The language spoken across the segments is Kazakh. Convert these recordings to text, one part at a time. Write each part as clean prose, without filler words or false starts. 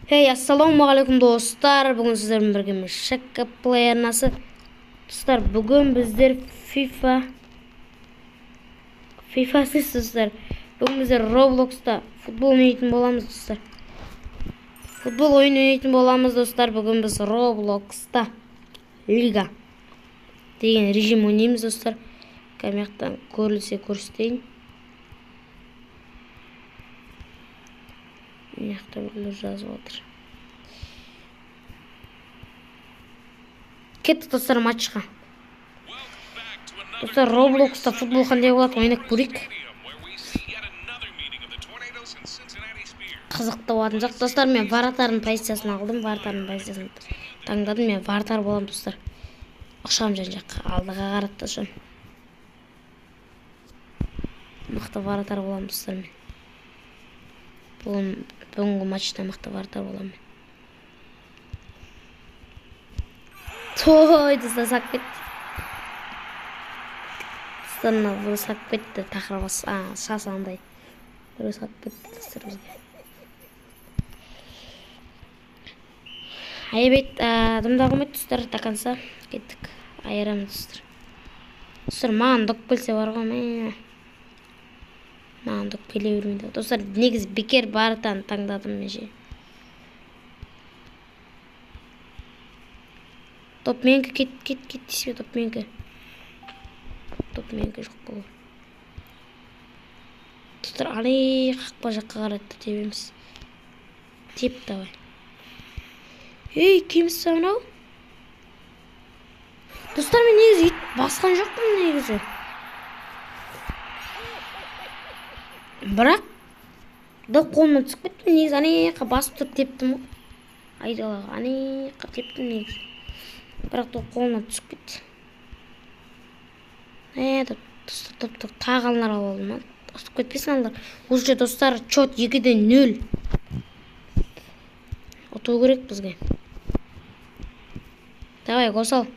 Hey, ассалаумағалейкум достар. Бүгін сіздермен бірге мен Шакка Плей арнасы. Достар, бүгін біздер FIFA достар. Бүгін біздер Roblox'та футбол ойнайтын боламыз достар. Футбол ойын ойнайтын боламыз достар. Бүгін біз Roblox'та Лига деген режим ойнаймыз достар. Камераттан көрілсе көрсетейін. Мына жақта біреулер жазып отыр. Кеттік достар матчқа. Достар, Roblox'та футбол қандай болады ойнап көрейік. Қызықты болатын жоқ. Достар, мен вратардың позициясын алдым. Вратардың позициясын таңдадым. Мен вратар боламын достар. Ұшамын жан жаққа, алдыға қарап та ұшамын. Мықты вратар боламын достар мен. Бүгінгі матчта мықты вратар боламын. Той, достар, сап кетті. Достар, мынау сап кетті. Тақырға шас андай. Біреу сап кетті достар бізге. Аябайт, дымда қоймайды достар, до конца кеттік. Айырамыз достар. Достар, маған доп келсе бар ғой, мә. Маған доп келе бермейді. Достар, негізі бекер барытаны таңдадым мен ше. Топ менікі, кет, кет, кет дейсіз бе, топ менікі. Топ менікі жоқ болу. Достар, али қақпа жаққа қаратты тебеміз. Теп давай. Ей, кеміс мынау? Достар, мен негізі өйтіп басқан жоқпын негізі. Бірақ доп қолымнан түсіп кетті. Негізі анаяққа басып тұрып тептім ғой. Айдалаға анаяққа тептім негізі. Бірақ доп қолымнан түсіп кетті. Достар, топ, топ, тағы алынар алып алдым, а? Ұтып кетпесін алдар. Уже достар, чет 2-0. Ұту керек бізге. Давай, гол сал.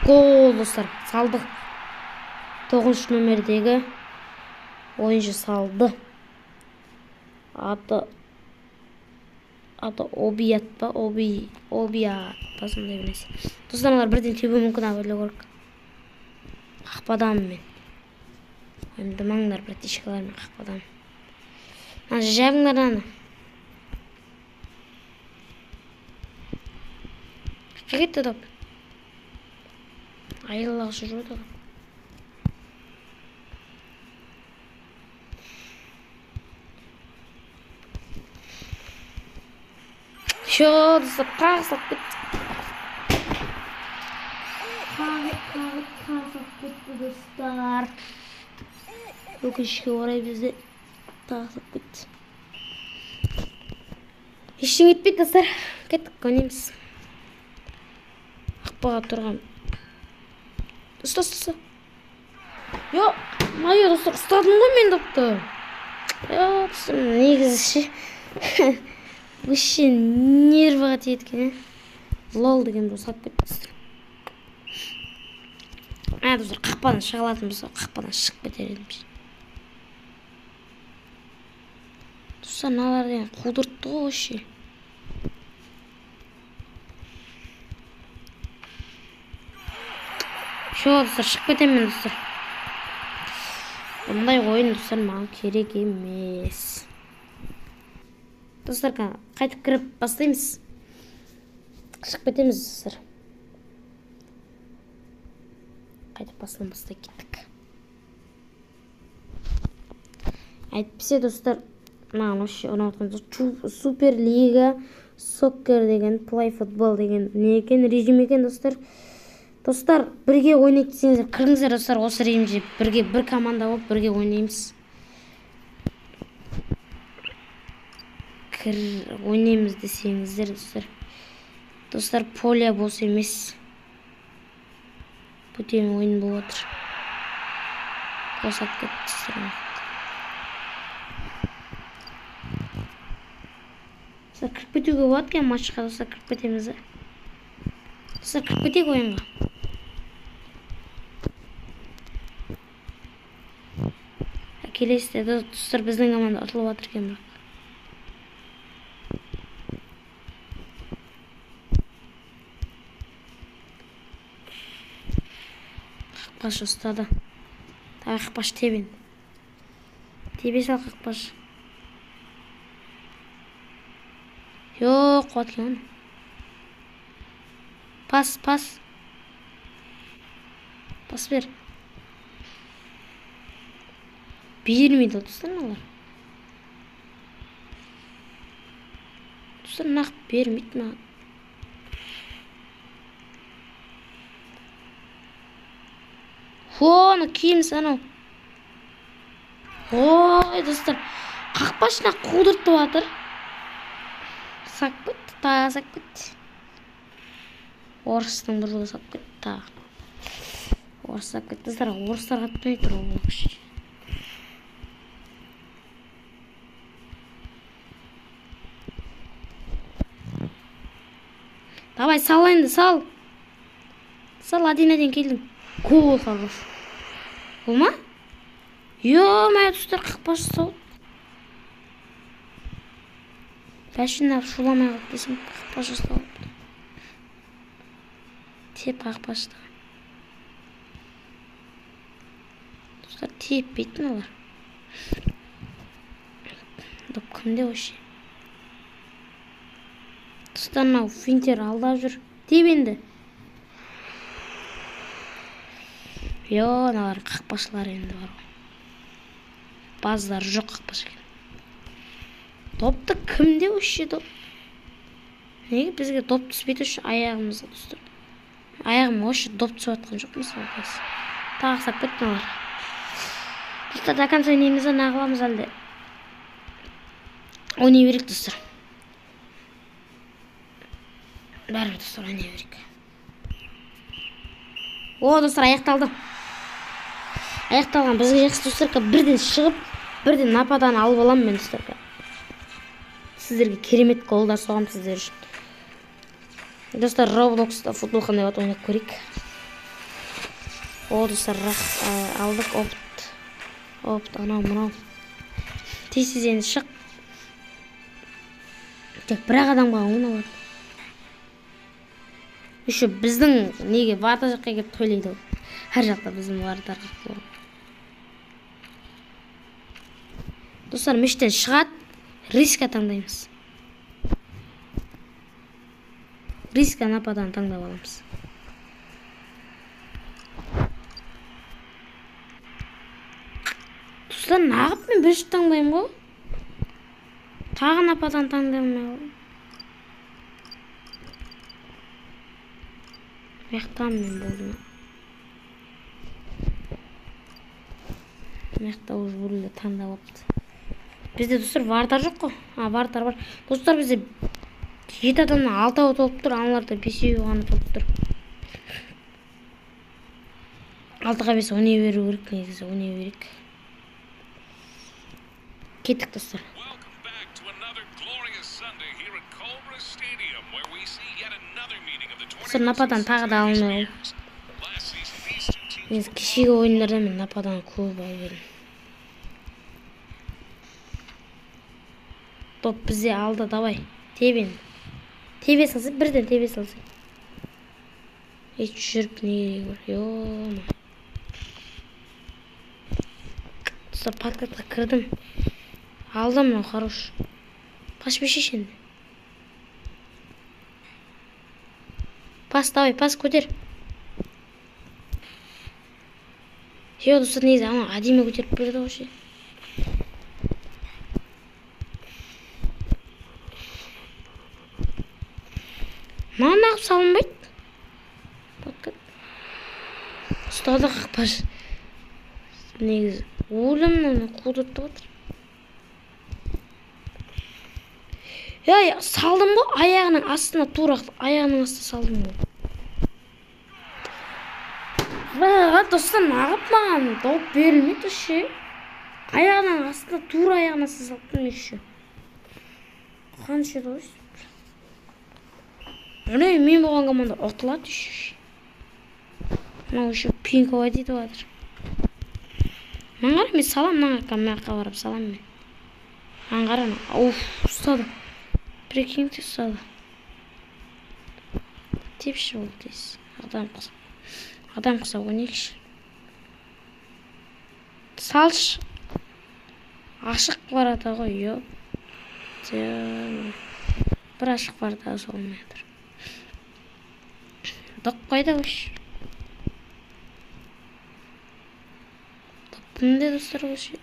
Гол достар, салдық. 9 номердегі ойыншы салды. Аты Обият па? Обият па, сондай бір нәрсе. Достар, аналар бірден тебуі мүмкін, абайлау керек. Қақпадамын мен. Уайымдамаңдар, братишкалар, мен қақпадамын. Мына жабыңдар аны. Қаққа кетті доп. Айылағы жүріп отыр. Всё, достар, тағы салып кетті. Тағы салып кетті, достар. Өкінішке орай бізде тағы салып кетті. Ештеңе етпейді, достар. Кеттік, ойнаймыз. Қақпаға тұрған. Ұста, ұста, ұста. Йо, майо, достар, ұстадым ғой мен допты. Йо, достар, негізі ше. Вообще нервыға тиеді екен, ә? Лол деген бұл салып кетті достар. Достар, қақпадан шыға алатын болса, қақпадан шығып кетер едім ше. Достар, мыналар деген қудыртты ғой вообще. Всё, достар, шығып кетемін мен, достар. Бұндай ойын, достар, маған керек емес. Достар, қайтып кіріп бастаймыз. Шығып кетеміз, достар. Қайтып басынан бастай кеттік. Әйтпесе, достар, маған вообще ұнап жатқан жоқ. Суперлига соккер деген, плей футбол деген не екен, режим екен, достар. Достар, бірге ойнайық десеңіздер, кіріңіздер, достар, осы режимде бірге бір команда болып бірге ойнаймыз. Кір ойнаймыз десеңіздер, достар. Достар, поля бос емес. Бөтен ойын болып отыр. Босап кетті, достар. Достар, кіріп кетуге болады екен матчқа, достар, кіріп кетеміз. Достар, кіріп кетейік ойынға. Келесіде, достар, біздің команда ұтылып жатыр екен бірақ. Қақпашы ұстады. Тағы қақпашы теп енді. Тебе сал қақпашы. Жоқ, қуат екен оны. Пас, пас. Пас бер. Бермейді достар мыналар. Достар нақ бермейді маған. Хо, ана киімсіз анау. Ой, достар, қақпашына қудыртып жатыр. Сап кетті, тағы сап кетті. Орыстың бір жолы сап кетті, тағы. Орыс сап кетті, достар, орыстар қатпай тұр ол кіші. Давай, сал енді, сал. Сал, один-один келдің. Гол хорош. Гол ма? Ё-моё, достар, қақпашы сау. Бәшін шуламай қалды десем, қақпашы сау. Теп қақпашы. Достар, теппейді мыналар. Доп кімде вообще? Достар, мынау финтер алдап жүр. Теп енді. Йо, мыналар қақпашылар енді бар ғой. Баздар жоқ қақпашы екен. Допты кімде вообще доп? Неге бізге доп түспейді вообще аяғымызға достар? Аяғыма вообще доп түсіп жатқан жоқ мысалы қазір. Тағы сап кетті мыналар. Достар, до конца ойнаймыз да нағыламыз әлде. Ойнай берейік достар. Бәрібір достар ойнай берейік. О, достар, аяқталды. Аяқталған бізге жақсы достар, бірден шығып, бірден нападан алып аламын мен достар. Сіздерге керемет голдар соғамын сіздер үшін. Достар, Roblox'та футбол қандай болады ойнап көрейік. О, достар, алдық опыт. Опыт, анау, мынау. Тез-тез енді шық. Тек бір-ақ адамға ойнап алады. Еще біздің неге варта жаққа келіп тойлайды ол. Әр жақта біздің вартар жақта. Достар, мештен шығады, риска таңдаймыз. Риска нападан таңдап аламыз. Достар, нағып мен бірінші таңдаймын ғой. Тағы нападан таңдаймын ғой. Мияқтан мен болдым. Мияқта уже біреулер таңдап алыпты. Бізде достар вартар жоқ қой. А, вартар бар. Достар, бізде 7 адамнан 6-ауы толып тұр, аналарда 5-еуі ғана толып тұр. 6-ға 5 ойнай беру керек негізі, ойнай берейік. Кеттік достар. Достар, нападан тағы да алмай қалдым. Негізі кешегі ойындарда мен нападан көп алып едім. Топ бізде алды, давай. Теп енді. Тебе салса, бірден тебе салса. Еш жүріп не керегі бар. Ё-ма. Достар, подкатқа кірдім. Алдым мынау, хорош. Пас берші енді. Пас, давай, пас көтер. Йо, достар, негізі ана әдемі көтеріп берді ғой ше. Маған неғып салынбайды? Подкат. Ұстады қақпашы. Негізі өлім мынаны қудыртып отыр. Ей, салдым ғой аяғының астына, тура аяғының астына салдым ғой. Бірақ достар, неғып маған доп берілмейді ше? Аяғының астына, тура аяғының астына салып тұрмын еще. Қанша дос? Міне, мен болған команда ұтылады еще. Мынау еще пинковать етіп жатыр. Маған қара, мен салам, мына жаққа, мына жаққа барып салам мен. Маған қара, уф, ұстады. Прикиньте, ұстады. Тепші болды тез. Адам құсап. Адам құсап ойнайықшы. Салшы. Ашық ворота ғой, ёп. Бір ашық ворота салмай жатыр. Доп қайда вообще? Доп кімде, достар, вообще?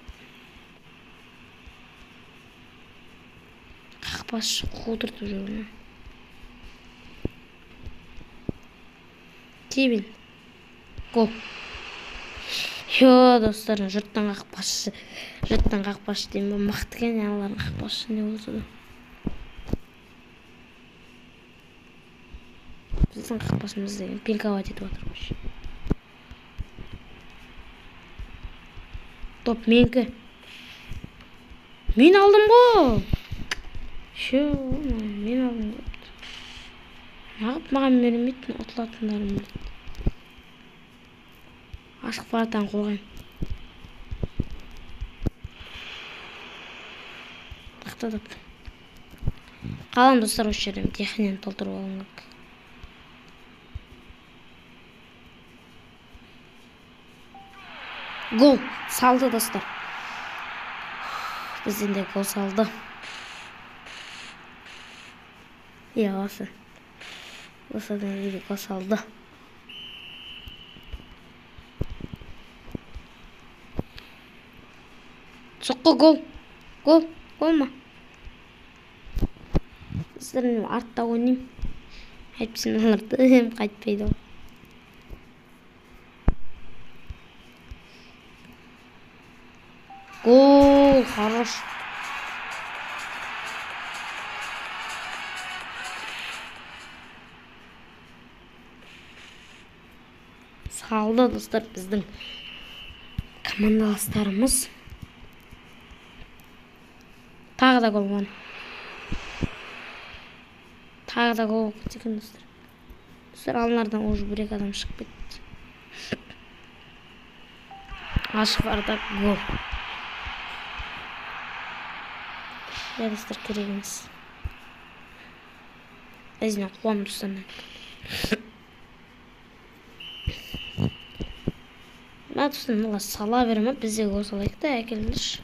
Қақпашы қудыртып жүр ме? Тебін. Гол. Йо, достар, жұрттың қақпашы, жұрттың қақпашы деймін ба, мықты екен аналардың қақпашы не болса да. Біздің қақпашымыз деген пинковать етіп жатыр вообще. Топ менікі. Мен алдым ғой. Шо, мен алдым ғой. Неғып маған бермейді, ұтылатындарым біледі. Ашық варатаны қорғаймын. Тоқтатып. Қалам, достар, осы жерден техниканы толтырып алуым керек. Гол салды, достар. Бізден де гол салды. Иә, осы. Осыдан де гол салды. Соққы гол. Гол. Гол ма? Достар, мен артта ойнаймын. Әйтпесе олар дым қайтпайды ғой. Гол, хорош. Салды, достар, біздің командаластарымыз. Тағы да гол бар. Тағы да гол екен, достар. Достар, аналардан уже бір екі адам шығып кетті. Ашық ворота гол. Иә, достар, керек емес. Ізінен қуамын, достар. Мына, достар, мыналар сала бере ма? Біз де гол салайық та, әкеліңдерші.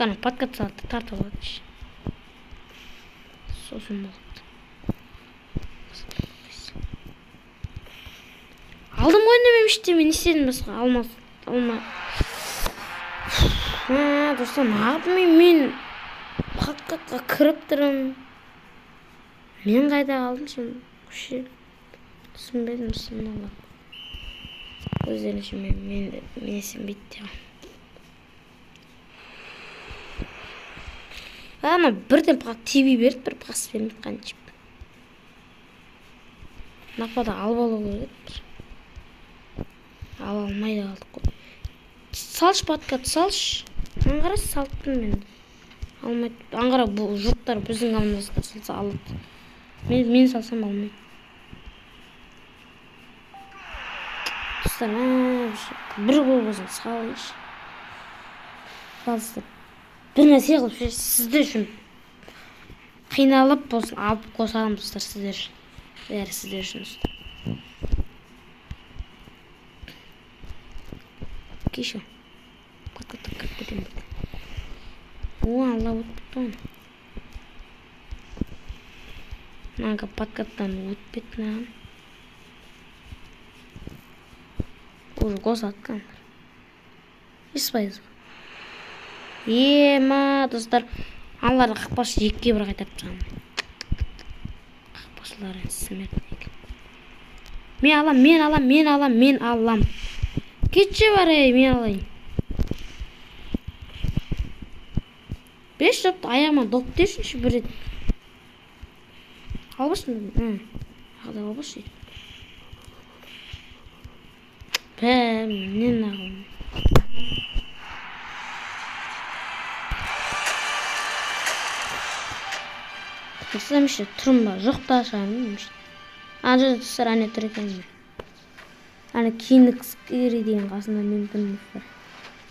Қане, подкат салды, тартып алады. Сосын болады. Алдым ғой енді мен ештеме, не істедім басқа? Алмас, алма. Достар, неғып мен подкатқа кіріп тұрмын. Мен қайда қалдым сонда? Вообще түсінбедім сонда. Өздерінше мен сенбейді де. Ана бірден тебе берді, бір пас бермейді қаншып. Напада алып алу керек еді. Ала алмай да қалдық қой. Салшы подкат, салшы. Аңғара салттым мен. Алмайды. Аңғара бұл жұрттар біздің командамызда салса алады. Мен салсам алмайды. Достар, бір гол болсын салайыншы. Пожалуйста. Бір нәрсе қылып сіздер үшін қиналып болсын алып қосамын, достар, сіздер үшін. Бәрі сіздер үшін, достар. Кеше. Подкатқа кіріп кетемін. О, Алла, өтіп кетті ғой. Мына подкаттан өтіп кетті маған. Уже гол атқан. 100%. Ема, достар, аналарды қақпашы екіге бір қайтарып тастаған. Қақпашылар смертный екен. Мен алам, мен алам, мен алам, мен алам. Кетші бар, ей, мен алайын. 5 допты аяғыма доп десінші бір рет. Албасын. Ағда албашы. Бә, мен ағым. Достар, еще тұрмын ба? Жоқ та шығармын. Ана жерде, достар, әне тұр екен. Ана Кингс деген қасында мен тұрмын, достар.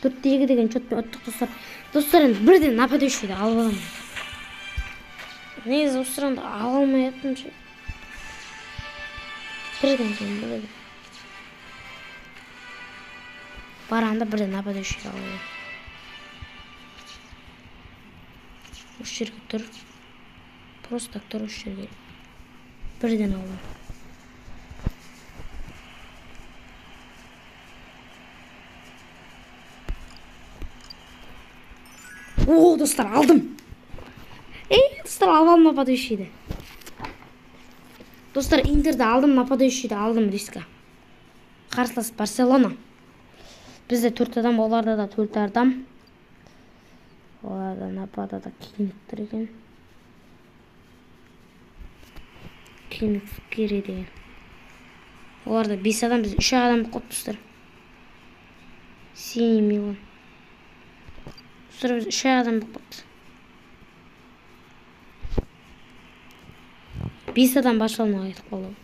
4-2 деген счетпен ұттық, достар. Достар, енді бірден нападающийді алып аламын. Негізі осы раундты ала алмай жаттым ше. Бірден саламын, бірден. Барғанда бірден нападающий алу керек. Осы жерге тұр. Просто так тұр осы жерге. Бірден алу. О, достар, алдым. Ей, достар, алып алдым нападающийді. Достар, Интерді алдым, нападающийді алдым риска. Қарсылас Барселона. Бізде 4 адам, оларда да 4 адам. Оларда нападада Кинг тұр екен. Кинг Скири деген. Оларда 5 адам, біз 3 адам болып қалдық, достар. Синий Милан. Достар, біз 3 адам болып қалдық. 5 адам Барселонаға кетіп қалды.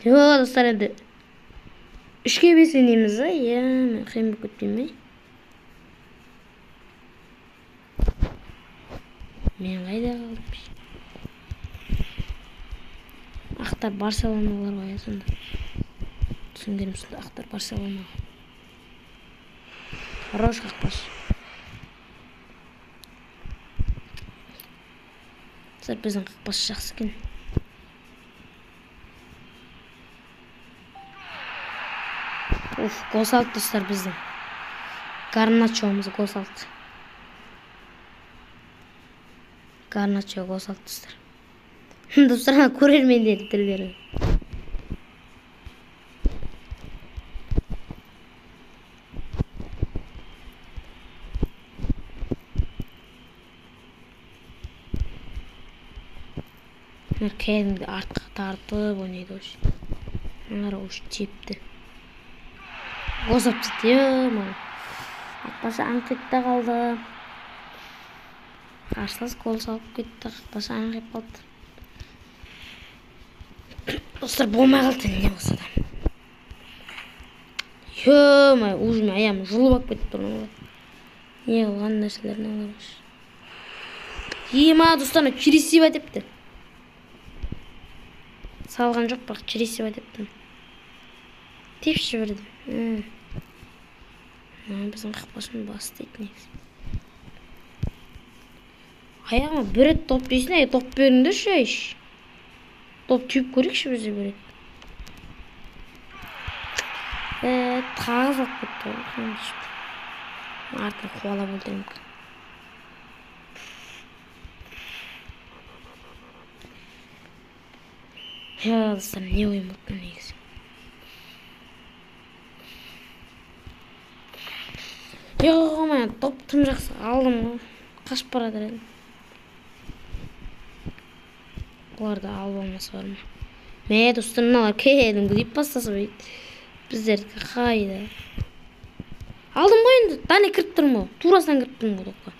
Йо, достар, енді 3-ке 5 ойнаймыз да? Иә, мен қиын болып кетпей ме? Мен қайда қалдым? Ақтар Барселоналар ғой, сонда. Түсінгенім сонда, ақтар Барселона. Хорош қақпашы. Достар, біздің қақпашы жақсы екен. Уф, гол салды, достар, біздің. Гарначоымыз гол салды. Гарначо гол салды, достар. Достар, ана көрермендердің тілдері. Мына кәдімгі артқа тартып ойнайды вообще. Мыналар уже тепті. Гол салып тастады, е-мое. Қақпашы аңқиып та қалды. Қарсылас гол салып кетті, қақпашы аңқиып қалды. Достар, болмай қалды не болса да. Е-мое, уже мен аяғым жұлып алып кетіп тұр мыналар. Не қылған нәрселер мыналар вообще. Ема, достар, мына Чересива депті. Салған жоқ, бірақ Чересива депті. Тепші жіберді. Біздің қақпашының басы дейді негізі. Аяғыма бір рет топ дейсің, ей, топ беріңдерші, ей. Топ теуіп көрейікші бізде бір рет. Тағы салып кетті ғой, қандай. Артын қуалап өлтіремін. Иә, достар, не ойын болды мына негізі. Жоқ, мен топ тым жақсы алдым ғой. Қашып бара жатыр едім. Бұларды алып алмасы бар ма? Мә, достар, мыналар кәдімгідей бастаса бейді. Біздердікі қайда? Алдым ғой енді, дәне кіріп тұрмын ғой. Турасынан кіріп тұрмын ғой топқа.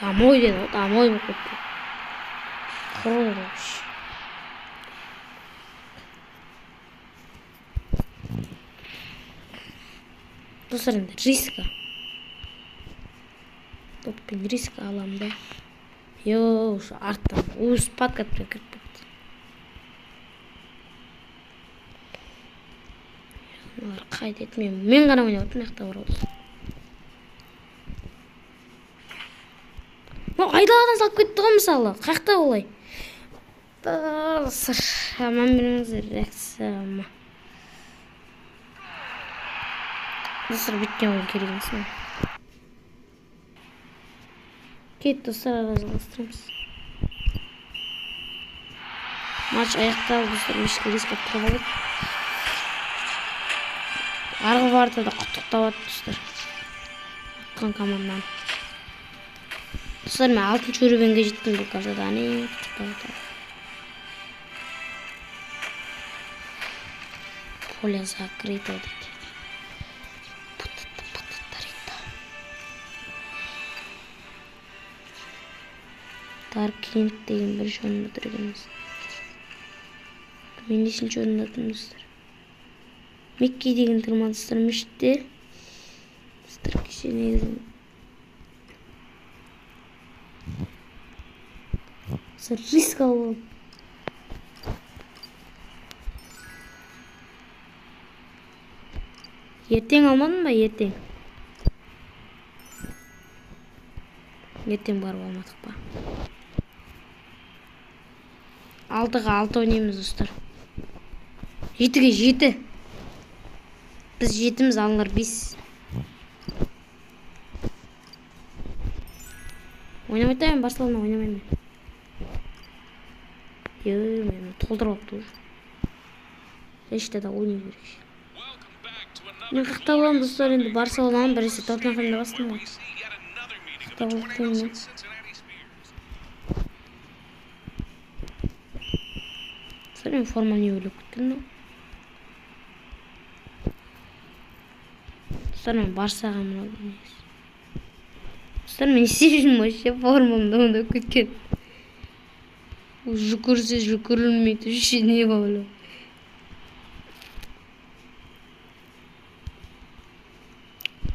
Домой деді ғой, домой болып кетті. Құры вообще. Достар, енді риска. Топпен риска аламын да. Йо, уж арттан уз подкатпен кіріп кетті. Мыналар қайда еді? Мен ғана ойнап отырмын, мына жақта бар ғой. Мынау айдаладан салып кетті ғой мысалы. Қаяқта олай? Достар, аман беріңіздер, реакция. Достар, біткен ойын керек емес маған. Кет, достар, араластырамыз. Матч аяқталды, достар, мешке риск тұрып алып. Арғы вартада құттықтап атты, достар. Ұтқан команданы. Достар, мен 6-шы уровеньге жеттім бұл картада. Әне, құттықтап атты. Поле закрыто дейді. Даркинг деген бірінші орында тұр екенбіз. Мен нешінші орында тұрмын, достар? Мекки деген тұр ма, достар, мешітте? Достар, кеше негізі Риск алып. Ертең алмадың ба, ертең? Ертең барып алмадық па? 6-ға 6 ойнаймыз, достар. 7-ге 7. Біз 7-міз, алыңдар 5. Ойнамай тұрайын, Барселона ойнамаймын. Мен толтырып алыпты уже. Еште да ойнай берейікші. Мен қақта боламын, достар, енді Барселонаны біресе Тоттенхэмді бастым ғой. Қақта болып қоймын. Достар, мен формам не өліп кеткен мынау. Достар, мен Барсаға мынау негізі. Достар, мен не істеп жүрмін вообще, формамды ондап кеткен. Жүгірсе жүгірілмейді, вообще не болып.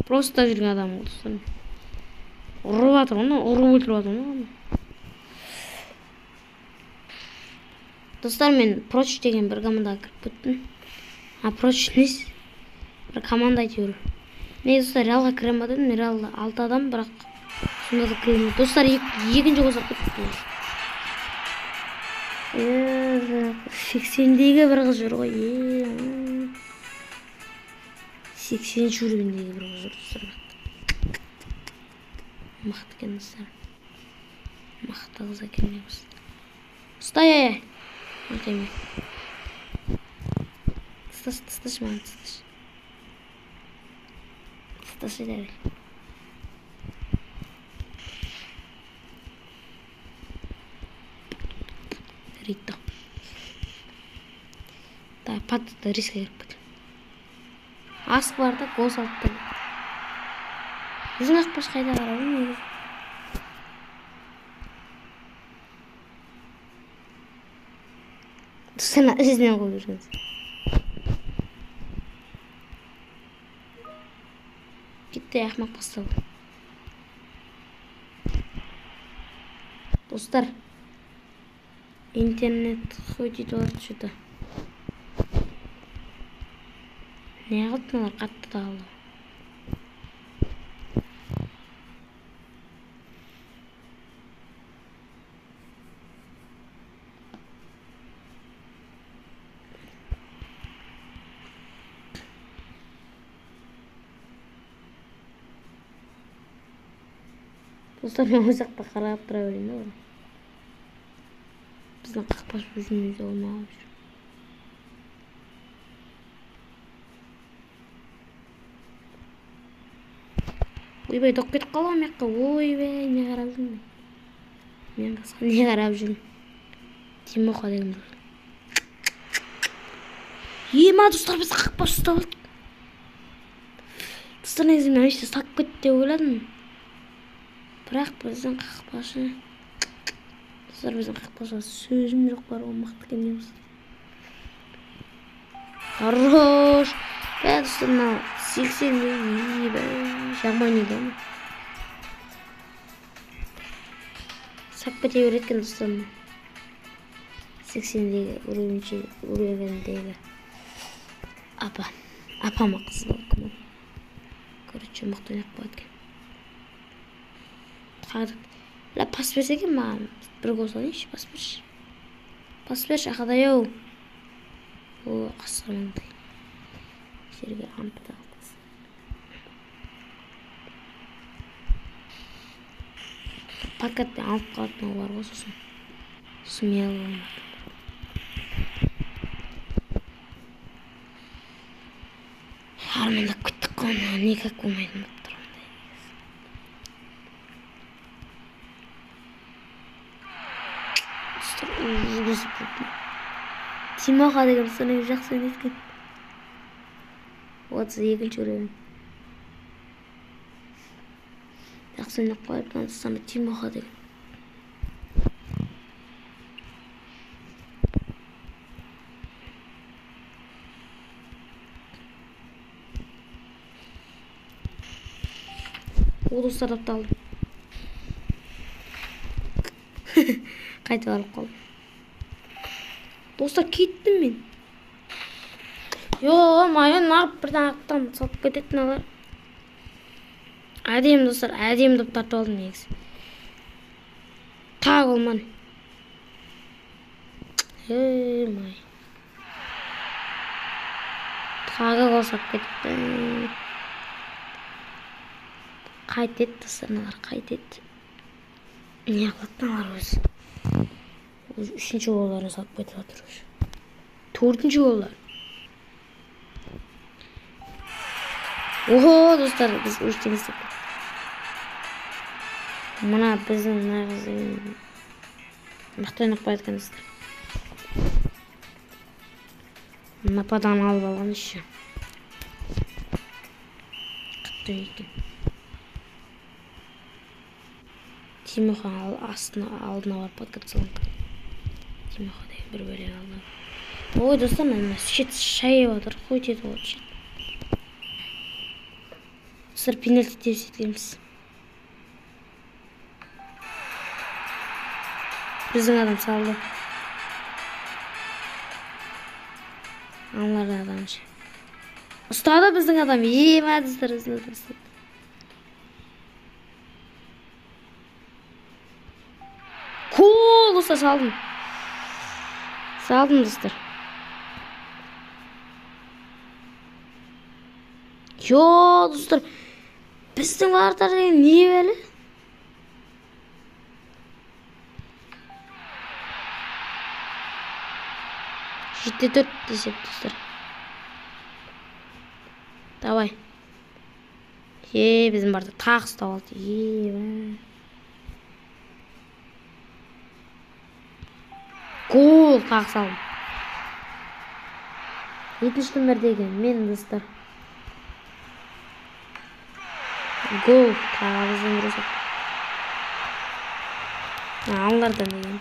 Просто жүрген адам ғой, достар. Ұрып жатыр ғой, ұрып өлтіріп жатыр ғой. Достар, мен Проч деген бір командаға кіріп кеттім. А Проч несі? Бір команда әйтеуір. Мен, достар, Реалға кірем ба дедім. Реалда 6 адам, бірақ сонда да кіре алмадым. Достар, екінші гол салып кеттік. 80-дегі бір қыз жүр ғой. 80-ші уровеньдегі бір қыз жүр, достар. Мықты екен, достар. Мықты қыз екен негізі. Ұстай, ай, ай. Тысташы, тысташы маған, тысташы. Тысташы дәл. Рито. Так, патты риске кіріп кетті. Асық бар да, гол салып та. Біздің қақпашы қайда қарап негізі? Достар, ізінен қойып жүрген. Кетті, ақымақ басталды. Достар, интернет хоть бар что-то. Не қылды мыналар, қатты да қалды. Достар, мен ол жақта қарап тұра берейін да. Біздің қақпашы өзіміз болмай қалып жүр. Ойбай, тоқ кетіп қалды ғой мына жаққа. Ойбай, не қарап жүрмін мен? Мен қасқа не қарап жүрмін? Тимоха деген бір. Ема, достар, біз қақпашы ұстап алдық. Достар, негізі мен вообще салып кетті деп ойладым. Бірақ біздің қақпашы, достар, біздің қақпашыға сөзім жоқ бар ғой, мықты екен негізі. Хорош. Бә, достар, мынау 80 жаман еді ғой. Сап кете береді екен, достар. 80-дегі уровеньдегі апа. Апа ма, қыз ба, кім ол? Короче, мықты ойнап қояды екен. Ла, пас берсе екен маған. Бір гол салайыншы, пас берші. Пас берші, ақадай ау. О, қасқыр мынандай. Жерге ампыда қалды. Подкатпен алып қалатын ол бар ғой, сосын. Смело болмады. Армандап кеттік қой, никак болмайтын болып тұр ондай. Достар, жүгірісіп кеттім. Тимоха деген достар негізі жақсы ойнайды екен. 32-ші уровень. Жақсы ойнап қояды достар, Тимоха деген. О, достар, тапты алдым. Қайтып алып қалдым. Достар, кеттім мен. Ё-моё, нағып бірден аттан салып кетеді мыналар. Әдемі, достар, әдемі доп тартып алдым негізі. Тағы болман. Ей-май. Тағы гол салып кетті. Қайтеді, достар, мыналар қайтеді. Не қылады мыналар өзі? Уже үшінші голдарын салып кетіп жатыр уже. Төртінші голдар. Ого, достар, біз үш теңіз тапты. Мына біздің мына қыз деген мықты ойнап қояды екен, достар. Нападан алып алған еще. Қатты екен. Тимоха астына алдына барып подкат салған. Тимоха деген бір бөлек алдына. Ой, достар, мына шет шайып жатыр, қой тетіп отыр шет. Достар, пенальти тепсе еткенбіз. Біздің адам салды. Аналардың адамы ше. Ұстады біздің адам. Ема, достар, біздің адам ұстады. Гол, достар, салдым. Салдым, достар. Йо, достар. Біздің вратарь деген не бәле? 7-4 десеп, достар. Давай. Е, біздің барда тағы ұстап алды. Е, гол, тағы салдым. Екінші номер деген мен, достар. Гол, тағы бізден біреу соқты. Аналардан деген.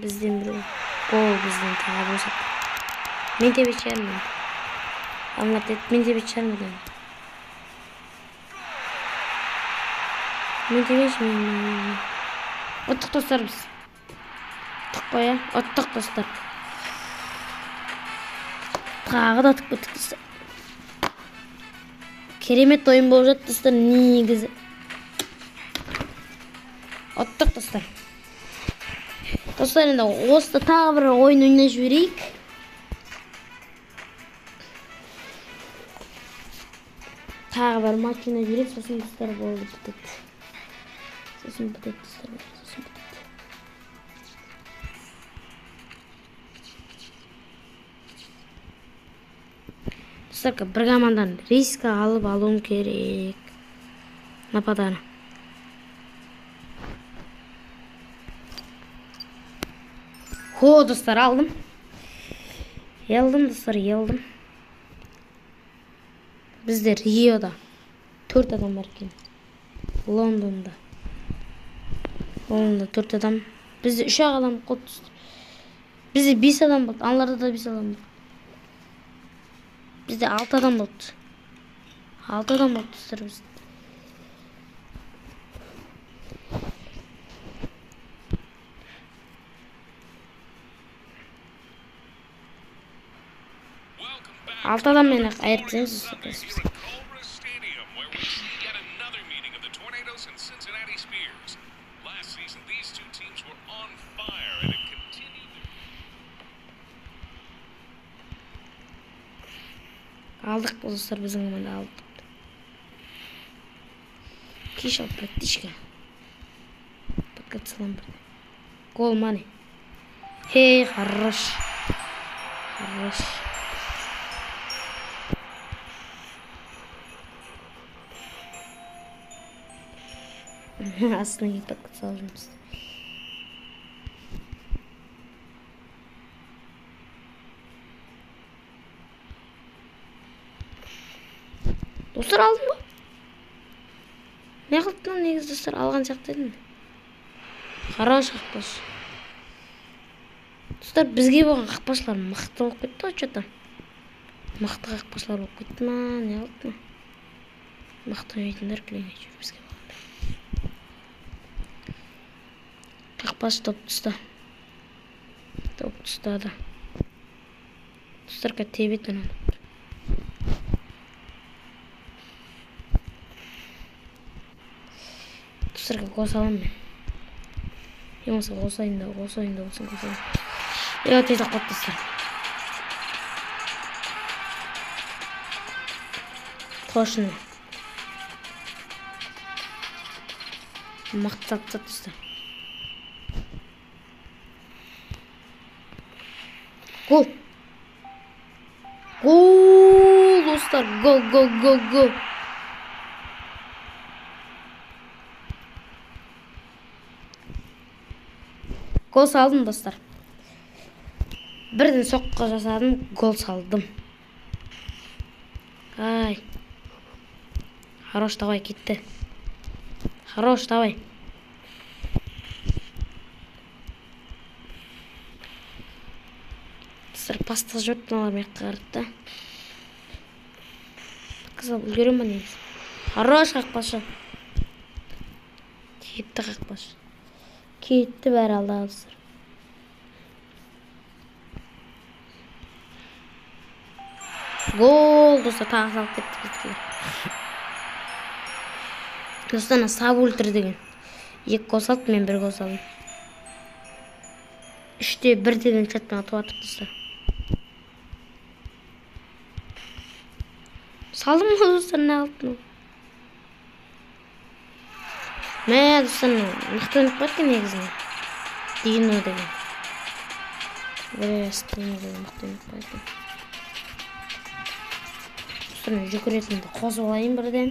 Бізден біреу. Гол, бізден тағы біреу соқты. Мен тебет шығармын. Аналар деді, мен тебет шығармын деді. Мен тебеші, мен. Ұттық, достар, біз. Ұттық қой, ә? Ұттық, достар. Тағы да ұтып кеттік, достар. Керемет ойын болып жатты, достар, негізі. Ұттық, достар. Достар, енді осы тағы бір ойын ойнап жіберейік. Тағы бір матч ойнап жіберейік, сосын, достар, болды, бітеді. Сосын бітеді, достар, сосын бітеді. Достар, бір команданы риск алып алуым керек. Нападаны. Хо, достар, алдым. Алдым, достар, алдым. Бізде Риода 4 адам бар екен. Лондонда. Лондонда 4 адам. Бізде 3 адам қалды. Бізде 5 адам болды. Аналарда да 5 адам болды. Бізде 6 адам болды. 6 адам болды, достар, бізде. Алты адам мені айырып тастаймыз, достар. Алдық, достар, біздің команда алдық. Кеш алып, братишка. Подкат салам бір. Гол, мане. Хей, хорош. Хорош. Астына келіп подкат салып жүрміз. Достар, алдым ба? Не қылды мынау негізі, достар, алған сияқты едім. Хорош қақпашы. Достар, бізге болған қақпашылар мықты болып кетті ғой, что-то. Мықты қақпашылар болып кетті ма, не қылды ма? Мықты ойнайтындар кілең әйтеуір бізге болғанда. Қақпашы топ түсті. Топ ұстады. Достар, тебеді мынаны. Достар, гол саламын мен. Е болмаса қосайын да, қосайын да болсын, қосайын. Е, тез алып қалды достар. Точно. Мықты салып тастады достар. Гол. Гол достар, гол, гол, гол, гол. Гол салдым достар. Бірден соққы жасадым, гол салдым. Ай. Хорош, давай, кетті. Хорош, давай. Достар, пастық жіберді, мыналар мына жаққа қарады да. Қызыл үлгеремін ба негізі? Хорош, қақпашы. Кетті қақпашы. Кетті бәрі алдағы достар. Гол достар, тағы салып кетті біздікілер. Достар, ана саб өлтір деген. 2 гол салды, мен 1 гол салдым. 3-1 деген шартпен атып аттық достар. Салдым ғой достар, не қылды мынау? Мә, достар, мынау мықты ойнап қояды екен негізінде. Дино деген. Біраз Дино деген мықты ойнап қояды екен. Достар, мен жүгіретінімді қосып алайын бірден.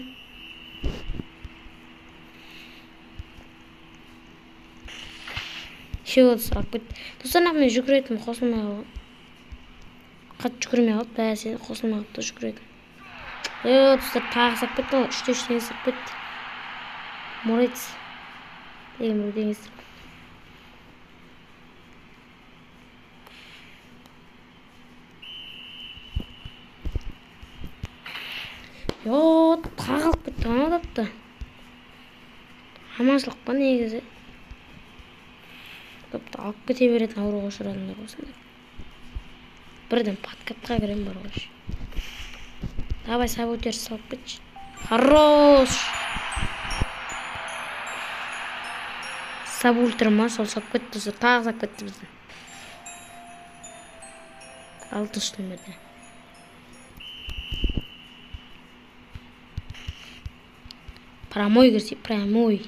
Шеу достар, алып кетті. Достар, нақ мен жүгіретінім қосылмай қалған. Қатты жүгірмей қалды, бәсе қосылмай қалыпты жүгіретін. Достар, тағы сап кетті ғой, 3-3 теңесіп кетті. Морец деген біреу теңестіріп кетті. Йо, тағы алып кетті, анау тапты. Аманшылық па негізі? Тіпті алып кете беретін ауруға ұшырадыңдар осындай. Бірден подкатқа кірем бар ғой. Давай, сабөтер салып кетші. Хорош! Сабультр ма, сол салып кетті, достар. Тағы салып кетті бізді. 6 нөмірде. Прямой кірсе, прямой.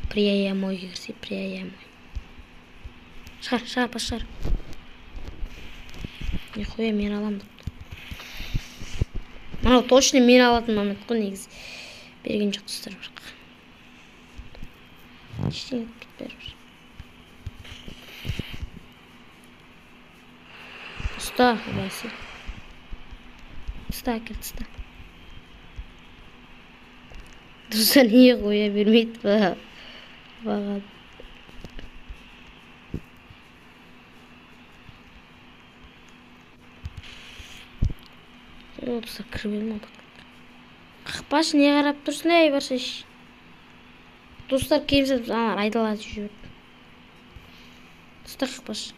Прямой кірсе, прямой. Шығар, шығар, бас шығар. Нихуя мен алам депті. Мынау точно мен алатын момент қой негізі. Берген жоқ достар бірақ. Ештеңе етпейді бәрібір. Ұста, бәсе. Ұста, әкел, ұста. Достар, не қоя бермейді ба? Баға. Достар, кіріп едім ғой. Қақпашы, не қарап тұрсың, ей, баршы. Достар, келіп жатып, аналар айдалады жіберді. Достар, қақпашы.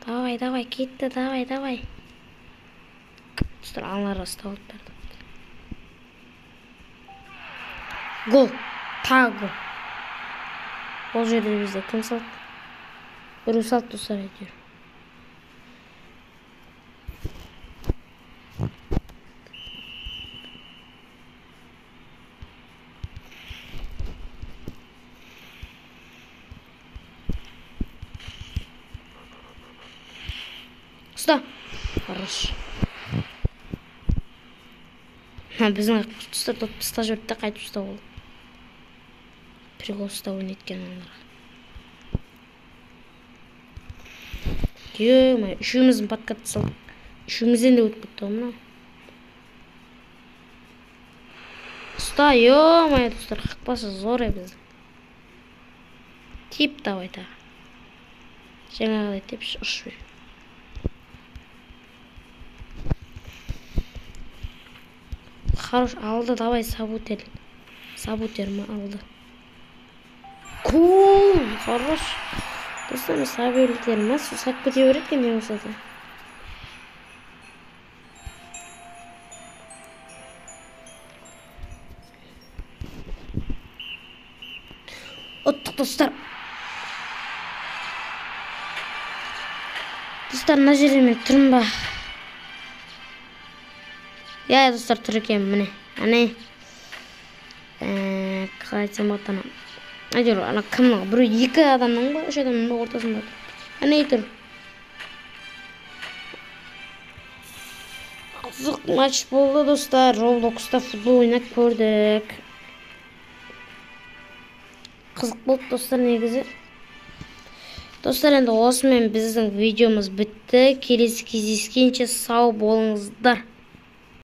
Давай, давай, кетті, давай, давай. Достар, аналарға ұстап алып берді. Гол, тағы гол. Ол жерде бізде кім салды? Біреу салды достар әйтеуір. Ұста. Хорош. Біздің достар топ ұста жіберді де қайтып ұстау болды. Прикол ұстау ойнайды екен аналарға. Ё-моё, үшеуміздің подкатты салдық. Үшеумізден де өтіп кетті ғой мынау. Ұста, ё-моё, достар, қақпасы зор біздің. Тип давай тағы. Жаңағыдай тепші ұшып жібер. Хорош, алды, давай, Сабутер. Сабутер ма алды. Гол, хорош. Достар, Сабутер ма, сап кете береді екен не болса да. Ұттық, достар. Достар, мына жерде мен тұрмын ба? Иә, достар, тұр екенмін, міне. Әне. Қалай айтсам болады ана. Әйтеуір, ана кімнің, біреу екі адамның ба, үш адамның ба ортасында тұр. Әне тұр. Қызық матч болды, достар. Roblox'та футбол ойнап көрдік. Қызық болды, достар, негізі. Достар, енді осымен біздің видеомыз бітті. Келесі кездескенше сау болыңыздар.